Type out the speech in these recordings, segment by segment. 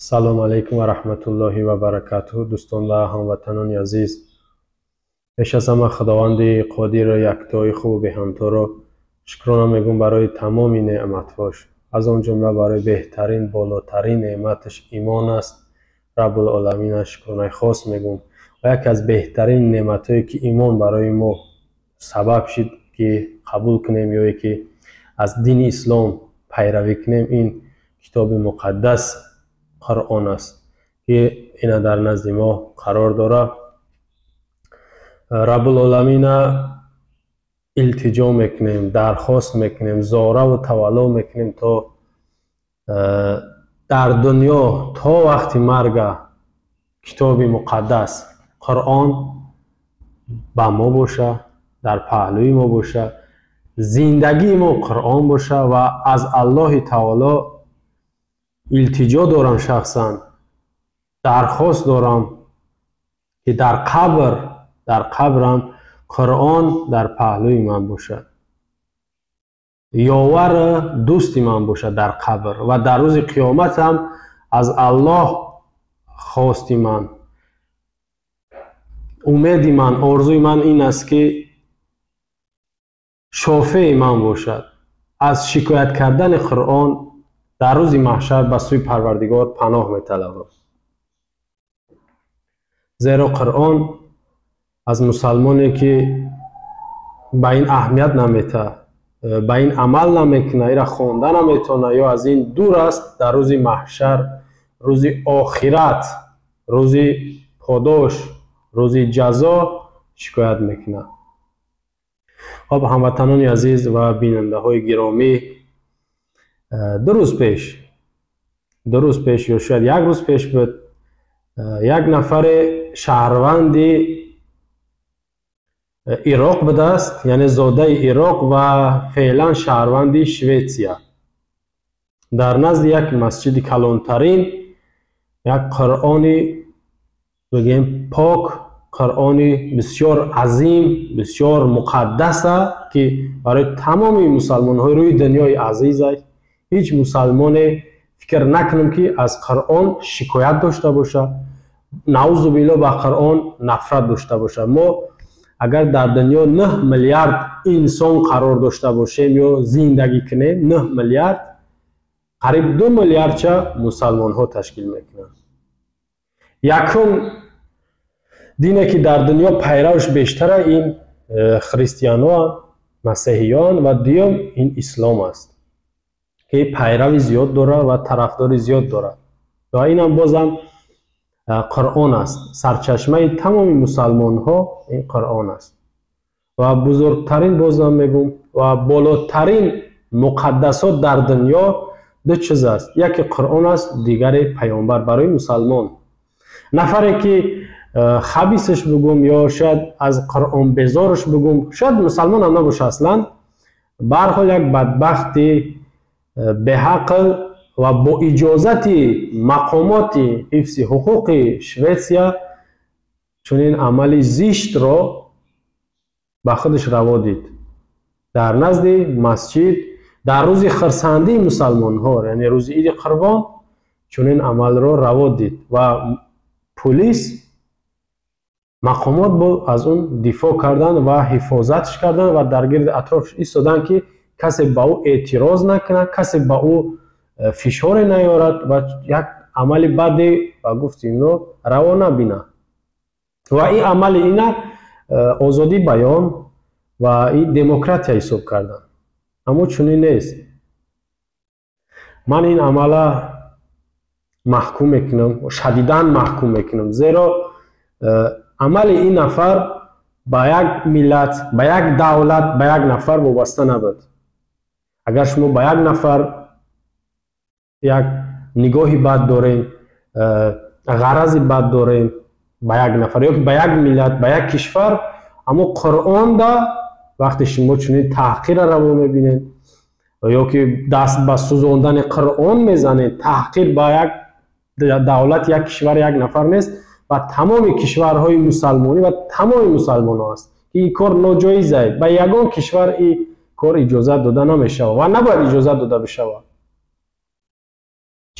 Салом алейкум ва раҳматуллоҳи ва баракатуҳ, дӯстон ва ҳамватанони азиз. Пеш аз ҳама Худованди Қодиру яктои хубу беҳамторо шукрона мегӯм барои тамоми неъматҳош, аз он ҷумла барои беҳтарин, болотарин неъматаш имон аст. Раббулоламина шукронаи хос мегӯм ва яке аз беҳтарин неъматҳое ки имон барои мо сабаб шид ки қабул кунем ё ки аз дини ислом пайравӣ кунем, ин китоби муқаддас Қуръон аст, ки ина дар назди мо қарор дорад. Раббулоламина илтиҷо мекунем, дархост мекунем, зораву тавалло мекунем, то дар дунё то вақти марга китоби муқаддас Қуръон ба мо боша, дар паҳлӯи мо боша, зиндагии мо Қуръон боша. Ва аз Аллоҳи таоло илтиҷо дорам, шахсан дархост дорам, ки дар қабр, дар қабрам Қуръон дар паҳлӯи ман бошад, ёвар дӯсти ман бошад дар қабр. Ва дар рӯзи қиёматам аз Аллоҳ хости ман, умеди ман, орзуи ман ин аст, ки шофеи ман бошад. Аз шикоят кардани Қуръон дар рӯзи маҳшар ба сӯи Парвардигор паноҳ металабам, зеро Қуръон аз мусалмоне ки ба ин аҳамият наметаҳад, ба ин амал намекунад, ира хонда наметавонад ё аз ин дур аст, дар рӯзи маҳшар, рӯзи охират, рӯзи подош, рӯзи ҷазо шикоят мекунад. Хоб, ҳамватанони азиз ва бинандаҳои гиромӣ, 2 рӯз пеш ё шояд як рӯз пеш буд, як нафаре шаҳрванди Ироқ будааст, яъне зодаи Ироқ ва феълан шаҳрванди Шветсия, дар назди як масҷиди калонтарин як Қуръони, бигем, пок, Қуръони бисёр азим, бисёр муқаддаса, ки барои тамоми мусалмонҳои рӯи дунёи азиз аст. Ҳеҷ мусалмоне фикр накунем, ки аз Қуръон шикоят дошта бошад, наузу билло, ба Қуръон нафрат дошта бошад. Мо агар дар дунё 9 миллиард инсон қарор дошта бошем ё зиндагӣ кунем, 9 миллиард, қариб 2 миллиардча мусалмонҳо ташкил мекунанд. Якум дине ки дар дунё пайравш бештара, ин христианоанд, масеҳиён, ва дуюм ин ислом аст, ки пайрави зиёд дорад ва тарафдори зиёд дорад. Ва инам бозам Қуръон аст. Сарчашмаи тамоми мусалмонҳо ин Қуръон аст. Ва бузургтарин, бозам мегӯм, ва болотарин муқаддасот дар дунё ду чиз аст: яке Қуръон аст, дигаре паёмбар. Барои мусалмон, нафаре ки хабисаш бигӯм ё шояд аз Қуръон безораш бигӯм, шояд мусалмонам набоша аслан, ба ҳар ҳол як бадбахти беҳақл ва бо иҷозати мақомоти ҳифзи ҳуқуқи Шветсия чунин амали зиштро ба худаш раво дид. Дар назди масҷид, дар рӯзи хирсандии мусалмонҳо, яъне рӯзи Иди Қурбон, чунин амалро раво дид ва пулис, мақомот бо аз он дифоъ карданд ва ҳифозатш карданд ва дар гирди атрофш истоданд, ки касе ба ӯ эътироз накунад, касе ба ӯ фишоре наёрад ва як амали баде, ба гуфти ино, раво набинад. Ва ин амали ина озодии баён ва ин демократия ҳисоб карданд, аммо чунин нест. Ман ин амала маҳкум мекунам, шадидан маҳкум мекунам, зеро амали ин нафар ба як миллат, ба як давлат, ба як нафар вобаста набуд. Агар шумо ба як нафар як нигоҳи бад дорем, ғарази бад дорем ба як нафар ё ба як миллат, ба як кишвар, аммо Қуръонда вақте шумо чунин таҳқирра раво мебинед ё ки даст ба сӯзондани Қуръон мезанед, таҳқир ба як давлат, як кишвар, як нафар нест, ба тамоми кишварҳои мусалмонӣ ва тамоми мусалмонҳо аст, ки ин кор ноҷоиз аст. Ба ягон кишвар ин кор иҷозат дода намешавад ва набояд иҷозат дода бишавад.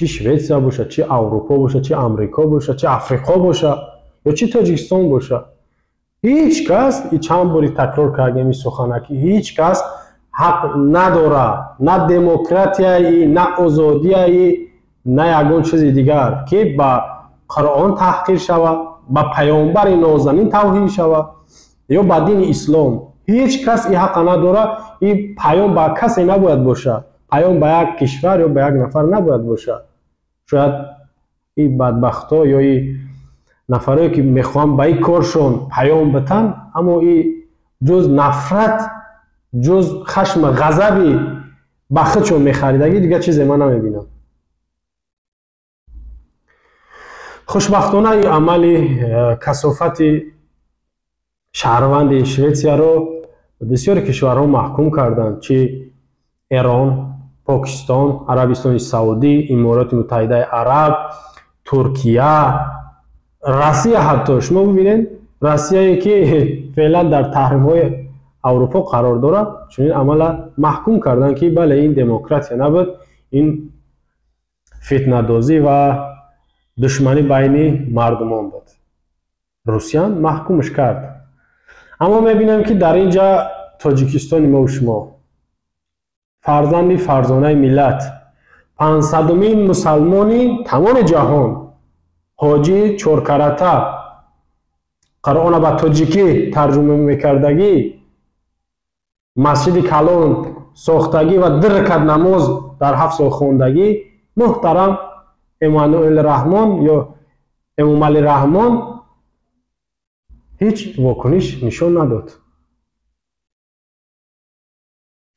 Чӣ Шветсия боша, чӣ Аврупо боша, чӣ Амрико боша, чӣ Африқо боша ё чӣ Тоҷикистон боша. Ҳеҷ кас, и чанд бори такрор кардем ин сухана, ки ҳеҷ кас ҳақ надора на демократияи, на озодияи, на ягон чизи дигар, ки ба Қуръон таҳқир шавад, ба паёмбари нозанин тавҳин шавад ё ба дини ислом. Ҳеҷ кас ин ҳақа надора. Ин паём ба касе набояд бошад, паём ба як кишвар ё ба як нафар набояд бошад. Шояд ин бадбахтҳо ё ин нафарое ки мехоҳанд ба ин коршон паём битан, аммо ин ҷуз нафрат, ҷуз хашма ғазаби ба худшон мехаридагӣ дигар чизе ман намебинам. Хушбахтона ин амали касофати шаҳрванди Шветсияро бисёри кишварҳо маҳкум карданд, чӣ Эрон, Покистон, Арабистони Саудӣ, Имороти Муттаҳидаи Араб, Туркия, Россия. Ҳатто шумо бибинед, Россияе ки феълан дар таҳримҳои Аврупо қарор дорад, чунин амала маҳкум карданд, ки бале, ин демократия набуд, ин фитнадозӣ ва душманӣ байни мардумон буд. Русияам маҳкумш кард. Аммо мебинем, ки дар ин ҷа Тоҷикистони мову шумо, фарзанди фарзонаи миллат, 500-умин мусалмони тамоми ҷаҳон, ҳоҷии чоркарата, Қуръона ба тоҷикӣ тарҷума мекардагӣ, масҷиди калон сохтагӣ ва 2 ракат намоз дар 7 сол хондагӣ, муҳтарам Эммануэл Раҳмон ё Эмомалӣ Раҳмон ҳеҷ вокуниш нишон надод.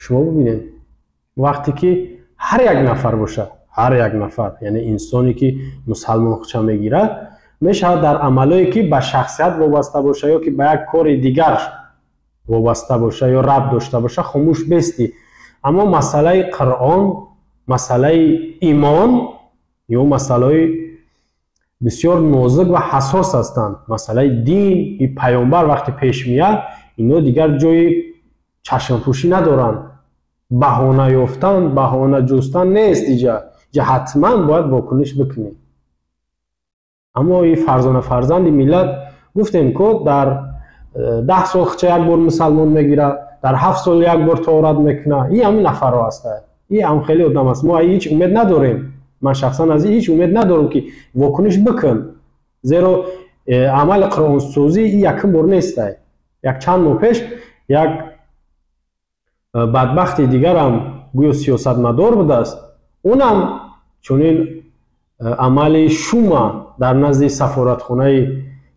Шумо бибинед, вақте ки ҳар як нафар бошад, ҳар як нафар, яъне инсоне ки мусалмон худша мегирад, мешавад дар амалое ки ба шахсият вобаста боша ё ки ба як кори дигар вобаста боша ё рабт дошта боша, хомӯш бестӣ. Аммо масъалаи Қуръон, масъалаи имон ё масъалаҳои бисёр нозук ва ҳассос ҳастанд. Масъалаи дин, и паёмбар вақте пеш меяд, ино дигар ҷои чашмпӯшӣ надоранд. Баҳона ёфтан, баҳона ҷустан нест иҷа. Иҷа ҳатман бояд вокуниш бикунӣ. Аммо ин фарзона фарзанди миллат, гуфтем ко, дар 10 сол хича як бор мусалмон мегирад, дар 7 сол як бор тоорат мекунад. Ин ҳамин нафарҳо ҳастанд. Ин ҳам хеле одам аст. Мо ҳеҷ умед надорем. Ман шахсан аз ин ҳеҷ умед надорам, ки вокуниш бикун. Зеро амали қуръонсӯзӣ ин якум бор нестай. Як чанд моҳ пеш як бадбахти дигарам гӯё сиёсатмадор будааст, унам чунин амали шума дар назди сафоратхонаи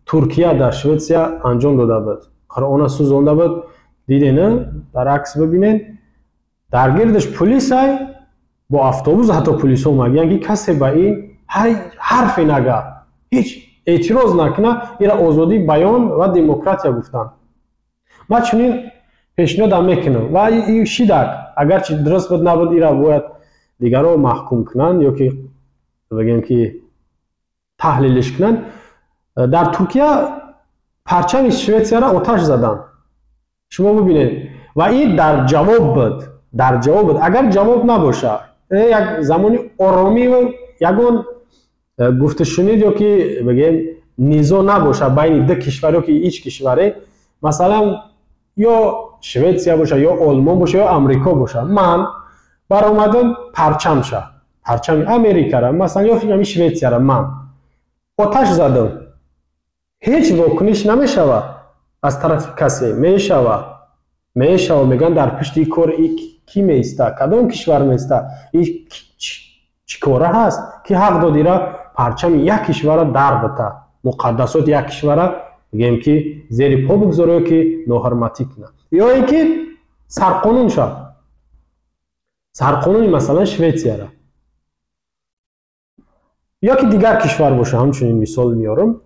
Туркия дар Шветсия анҷом дода буд. Қуръона сӯзонда буд. Диден, дар акс бибинед, дар гирдаш пулисай, бо автобус ҳатто пулисҳо мегӯянд, ки касе ба ин ҳарфе нага, ҳеҷ эътироз накуна, ира озодии баён ва демократия гуфтанд. Ман чунин пешниҳодам мекунам ва ин шидак, агарчи дуруст буд набуд, ира бояд дигарро маҳкум кунанд ё ки бигӯем ки таҳлилиш кунанд. Дар Туркия парчами Шветсияро оташ заданд. Шумо бибинед, ва ин дар ҷавоб буд, дар ҷавоб буд. Агар ҷавоб набошад, як замони оромӣ ва ягон гуфтушунид ё ки бигӯем низо набошад байни ду кишвар ё ки ҳеҷ кишваре, масалан ё Шветсия боша, ё Олмон боша, ё Амрико боша, ман баромадам парчамша, парчами Америкара масалан ё ҳамин Шветсияра ман оташ задам, ҳеҷ вокуниш намешавад аз тарафи касе. Мешавад, мешавад, мегӯянд дар пушти ин кор кӣ меиста, кадом кишвар меиста, ин чӣ кора ҳаст, ки ҳақ дод ира парчами як кишвара дар бита, муқаддасоти як кишвара бигӯем ки зери по бигзора ё ки ноҳурматӣ кунад, ё ин ки сарқонун шавад, сарқонуни масалан Шветсияра ё ки дигар кишвар боша, ҳамчунин мисол меорам,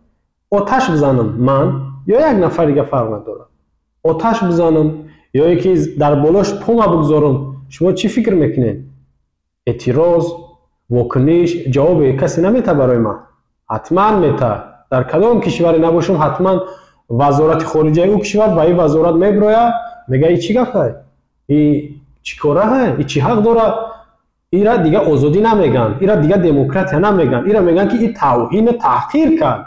оташ бизанам ман ё як нафар дига, фарқ надорад, оташ бизанам ё ин ки дар болош пома бигзорам, шумо чӣ фикр мекунед? Эътироз, вокуниш, ҷавоби касе намета барои ман? Ҳатман мета. Дар кадом кишваре набошам, ҳатман вазорати хориҷаи ӯ кишвар ба ин вазорат мебирояд, мега: и чӣ гапай, и чӣ кораҳай, и чӣ ҳақ дорад? Ира дига озодӣ намеган, ира дига демократия намеган, ира меган ки и тавҳину таҳқир кард.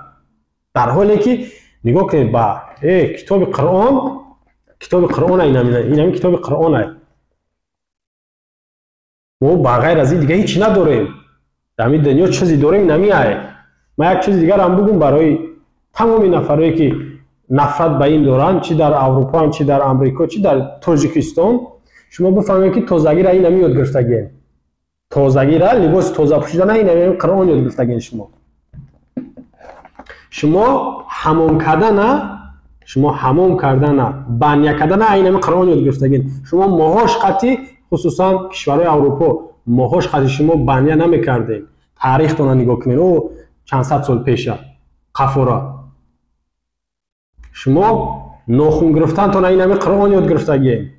Дар ҳоле ки нигоҳ кунед ба китоби Қуръон, китоби Қуръон инами китоби Қуръон ай. Мо ба ғайр аз ин дига ҳеч надорем. Дар ҳамин дунё чизе дорем инами ай. Ман як чизи дигарам бугум барои тамоми нафарое ки нафрат ба ин доранд, чи дар Аврупоам, чи дар Амрико, чи дар Тоҷикистон, шумо бифаҳмед ки тозагира инами ёд гирифтагием. Тозагира, либоси тоза пӯшидана инами Қуръон ёд гирифтагием шумо. Шумо ҳамом кардана, шумо ҳамом кардана, баня кардана инами Қуръон ёд гирифтагием. Шумо моҳош қатӣ, хусусан кишварҳои Аврупо, моҳош қатӣ шумо баня намекардем. Таърихтона нигоҳ кунед, о чанд сад сол пеша қафора. Шумо нохун гирифтантона инами Қуръон ёд гирифтагием.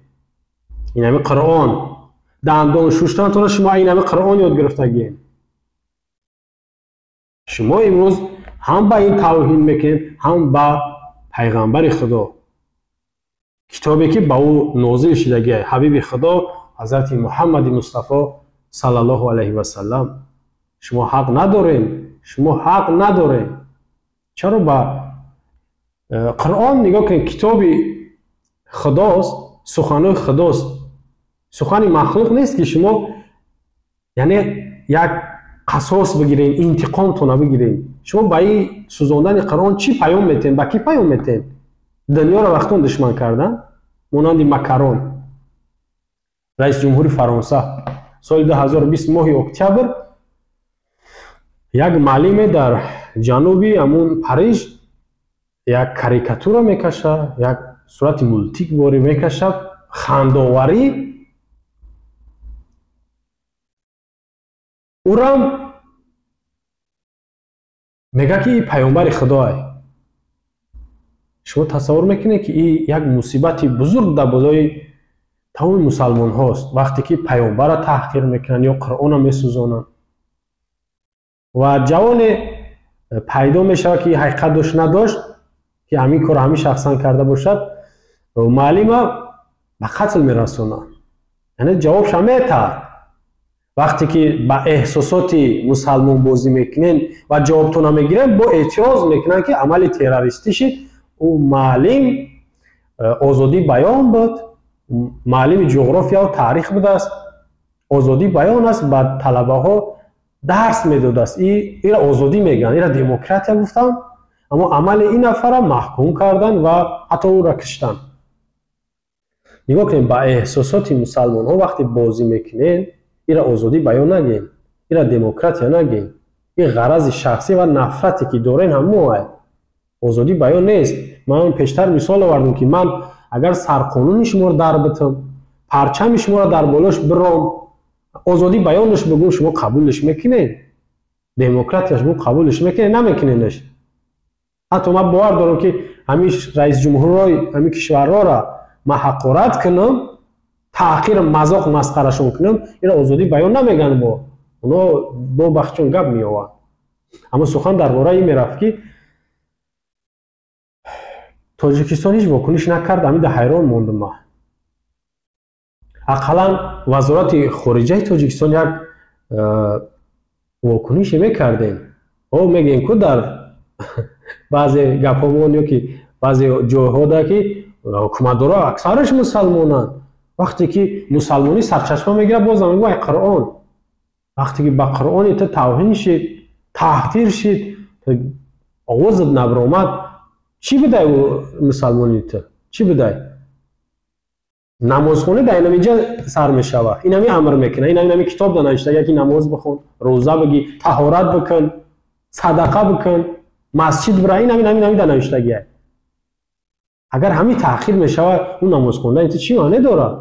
Инами Қуръон. Дандон шуштантона шумо инами Қуръон ёд гирифтагием. Шумо имрӯз ҳам ба ин тавҳин мекунед, ҳам ба пайғамбари Худо, китобе ки ба ӯ нозил шудагиай, ҳабиби Худо ҳазрати Муҳаммади Мустафо саллаллоҳу алайҳи васаллам. Шумо ҳақ надорем, шумо ҳақ надорем. Чаро ба Қуръон нигоҳ кунед, китоби Худост, суханои Худост, сухани махлуқ нест ки шумо яъне як қасос бигирем, интиқомтона бигирем. Шумо ба ин сӯзондани Қуръон чӣ паём метем, ба кӣ паём метем? Дунёро вақтон душман кардан, монанди Макарон, раиси ҷумҳури Фаронса, соли 2020 моҳи октябр як муаллиме дар ҷануби ҳамун Париж як карикатура мекашад, як сурати мултикворӣ мекашад, хандоварӣ. Ӯрам мегӯяд ки ин паёмбари Худоай. Шумо тасаввур мекунед ки ин як мусибати бузург дар болои тамоми мусалмонҳост, вақте ки паёмбарро таҳқир мекунанд ё Қуръонро месӯзонанд. Ва ҷавоне пайдо мешавад ки ҳақиқат дошт надошт, ки ҳамин корро ҳамин шахсан карда бошад, муаллима ба қатл мерасонад. Яъне ҷавобша метаҳад. Вақте ки ба эҳсосоти мусалмон бозӣ мекунен ва ҷавобтона мегирен, бо эътироз мекунанд ки амали террористӣ шид. Ӯ муаллим озодии баён буд, муаллими ҷуғрофияву таърих будааст, озодии баён аст, ба талабаҳо дарс медодааст. Ира озодӣ мегӯянд, ира демократия гуфтанд, аммо амали ин нафарро маҳкум карданд ва ҳатто ӯро киштанд. Нигоҳ кунед, ба эҳсосоти мусалмонҳо вақте бозӣ мекунен, ира озодӣ баён нагӯем, ира демократия нагӯем. Ин ғарази шахсӣ ва нафрате ки дорен ҳамоай. Озодӣ баён нест. Ман пештар мисол овардам ки ман агар сарқонуни шуморо дар битам, парчами шуморо дар болош биром, озодӣ баёнаш бигӯм, шумо қабулш мекунед? Демократияш бигӯм қабулш мекунед, намекунедаш. Ҳатто ман бовар дорам ки ҳамин раисҷумҳурҳои ҳамин кишварҳоро ман ҳақорат кунам, таҳқир, мазоқ, масхарашон кунам, инро озодӣ баён намегӯянд бо. Оно бо бахчон гап меованд. Аммо сухан дар бораи ин мерафт ки Тоҷикистон ҳеҷ вокуниш накард, ҳамин ҳайрон мондам ман. Ақаллан вазорати хориҷаи Тоҷикистон як вокунише мекардем. О мегӯем ку дар баъзе гапҳомон ё ки баъзе ҷойҳода ки ҳукуматдорҳо аксараш мусалмонанд. Вақте ки мусалмонӣ сарчашма мегирад, бозам мегӯяд ай Қуръон. Вақте ки ба Қуръони ту тавҳин шид, таҳқир шид, овозат набаромад, чӣ будай мусалмони ту? Чӣ будай? Намозхонӣ дар инамиҷа сар мешавад. Инами амр мекунад, инами китоб да навиштага ки намоз бихон, рӯза бигӣ, таҳорат бикун, садақа бикун, масҷид бира, инами да навиштагия. Агар ҳамин таъхир мешавад, ӯ намоз хондани ту чӣ маъне дорад?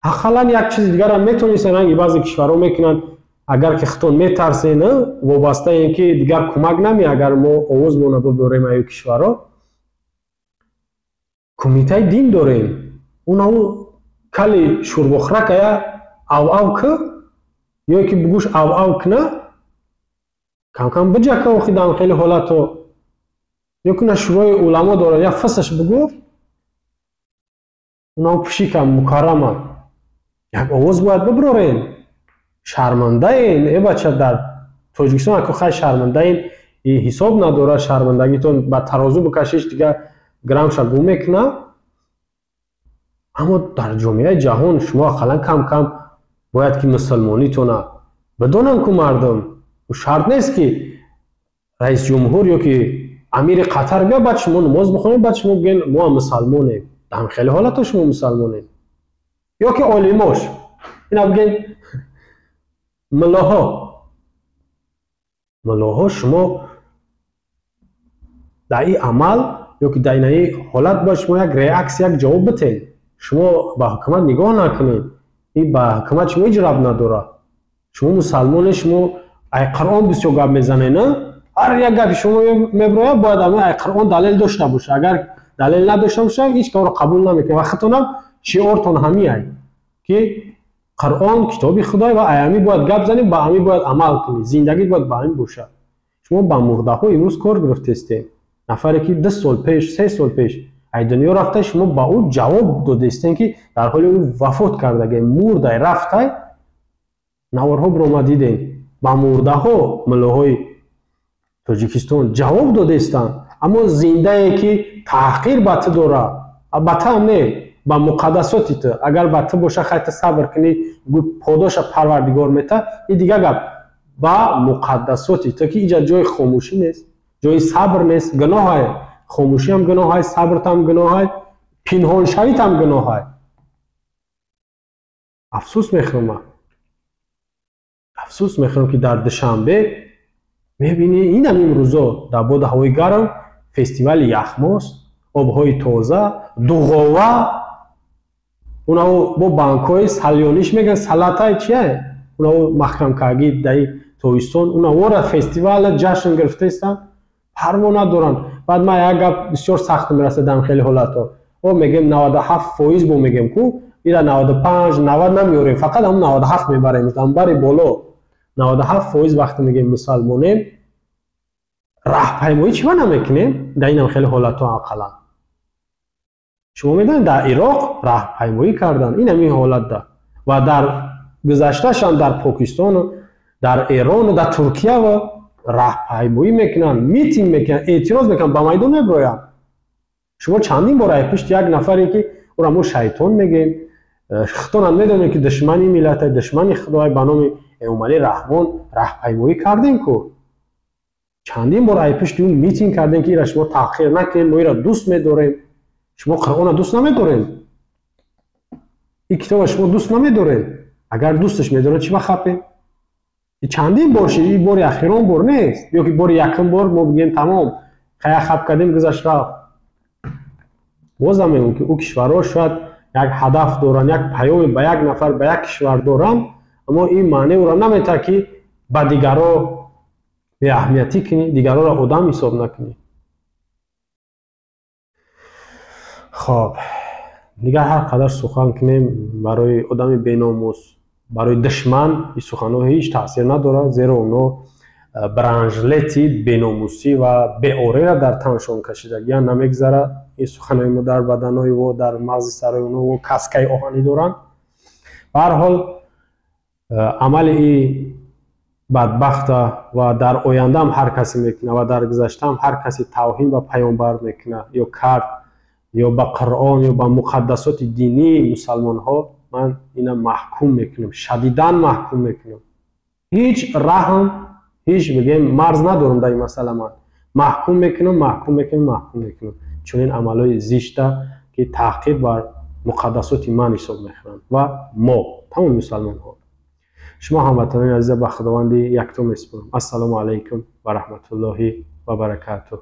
Ақаллан як чизи дигарам метавонистанд, ранги баъзе кишварҳо мекунанд, агар ки худтон метарсен, вобаста ин ки дигар кӯмак нами, агар мо овозмонро бибарем аю кишварҳо, кумитаи дин дорем. Унаву кали шурбохракая ав-ав ки, ё ки бугӯш ав-ав кина, кам-кам биҷака охи дар хеле ҳолатҳо. Ё ки на шӯрои уламо дорад, як фасаш бугӯ, Унао пӯшика мукаррама. Як овоз бояд биброрен. Шармандаен, э бача, дар Тоҷикистон аку хай шармандаен, ҳисоб надорад, шармандагитон ба тарозу бикашиш дигар грамша гум мекунад. Аммо дар ҷомеаи ҷаҳон шумо ақаллан кам-кам бояд ки мусулмонитона бидонанд ку мардум. Шарт нест ки раисҷумҳур ё ки амири Қатар бия, баъд шумо намоз бихонед, баъд шумо бигӯед мо ҳам мусалмонем. Дар хеле ҳолатҳо шумо мусалмонед. Ё ки олимош. Ина бигӯед муллоҳо. Муллоҳо шумо дар ин амал ё ки дар инаи ҳолат бояд шумо як реаксия, як ҷавоб битед. Шумо ба ҳукумат нигоҳ накунед. Ин ба ҳукумат шумо ҳеҷ рабт надорад. Шумо мусалмоне, шумо ай Қуръон бисёр гап мезанед, на? Ҳар як гапи шумо меброяд, бояд ай Қуръон далел дошта бошад. Агар далел надошта бошад, ҳеҷ корро қабул намекунад. Ва худтонам шиортон ҳамиай ки Қуръон китоби Худой ва ай ҳамин бояд гап занӣ, ба ҳамин бояд амал кунӣ, зиндагит бояд ба ҳамин бошад. Шумо ба мурдаҳо имрӯз кор гирифтестед. Нафаре ки 2 сол пеш, 3 сол пеш ай дунё рафта, шумо ба ӯ ҷавоб додестен ки дар ҳоли ӯ вафот кардагай, мурдай, рафтай. Наворҳо бирома дидем. Ба мурдаҳо муллоҳои Тоҷикистон ҷавоб додестанд, аммо зиндае ки таҳқир ба ту дорад, ба ту ҳам не, ба муқаддасоти ту. Агар ба ту боша, хай ту сабр кунӣ, подоша Парвардигор мета, ин дигар гап. Ба муқаддасоти ту ки иҷа ҷои хомӯшӣ нест, ҷои сабр нест, гуноҳае. Хомӯшӣ ҳам гуноҳай, сабртам гуноҳай, пинҳоншавитам гуноҳай. Афсӯс мехӯрам. Афсӯс мехӯрам ки дар Душанбе мебинӣ инам имрӯзо дар боду ҳавои гарм фестивали яхмоз, обҳои тоза, дуғова, унао бо банкҳои салёниш мегӯянд, салатай чия? Унао маҳкамкаргӣ даи тобистон, унаора фестивала ҷашн гирифтаистанд, парво надоранд. Баъд ман як гап бисёр сахт мерасад дар хеле ҳолатҳо. О мегӯем 97% бо мегӯем ку, ира 95, 90 намеорем, фақат ҳам 97 мебарем, дамбари боло. 97% вақте мегӯем мусалмонем, раҳпаймоӣ чима намекунем? Дар инам хеле ҳолатҳо ақаллан. Шумо медонед дар Ироқ раҳпаймоӣ карданд, ин ҳамин ҳолатда. Ва дар гузаштаашам дар Покистону дар Эрону дар Туркия раҳпаймоӣ мекунанд, митинг мекунанд, эътироз мекунанд, ба майдон меброянд. Шумо чандин бор ай пушти як нафаре ки ӯро мо шайтон мегӯем, худтонам медонем ки душмани миллат, душмани Худой ба номи Эмомалӣ Раҳмон раҳпаймоӣ кардем ку. Чандин бор ай пушти ӯ митинг кардем ки ира шумо таъхир накунед, мо ира дӯст медорем. Шумо Қуръонро дӯст намедоред. Ин китобро шумо дӯст намедоред. Агар дӯсташ медоред, чӣ ба хапед? Чандин бор шид, ин бори ахирон бор нест. Ё ки бори якум бор мо бигӯем тамом, хая хап кардем, гузашт рафт. Бозам мегӯям ки ӯ кишварҳо шояд як ҳадаф доранд, як паёме ба як нафар, ба як кишвар доранд, аммо ин маъне ӯро наметавад ки ба дигарро беаҳамиятӣ кунӣ, дигарҳоро одам ҳисоб накунӣ. Хоб, дигар ҳар қадар сухан кунем барои одами беномус, барои душман ин суханҳо ҳеҷ таъсир надорад, зеро онҳо бранжлети беномусӣ ва беореро дар таншон кашидагиянд, намегзарад. Ин суханҳои мо дар баданҳои во, дар мағзи сарои онҳо во каскаи оҳанӣ доранд. Ба ҳар ҳол амали ин бадбахта ва дар ояндаам ҳар касе мекунад ва дар гузаштаам ҳар касе тавҳин ба паёмбар мекунад ё кард ё ба Қуръон ё ба муқаддасоти динии мусалмонҳо, ман ина маҳкум мекунам, шадидан маҳкум мекунам. Ҳеҷ раҳм, ҳеҷ бигем марз надорам дар ин масъала. Ман маҳкум мекунам, маҳкум мекунам, маҳкум мекунам чунин амалҳои зишта ки таҳқир бар муқаддасоти ман ҳисоб мехӯранд ва мо тамоми мусалмонҳо. Шумо ҳамватанони азиза ба Худованди якто месупорам. Ассалому алайкум ва раҳматуллоҳи ва баракатуҳ.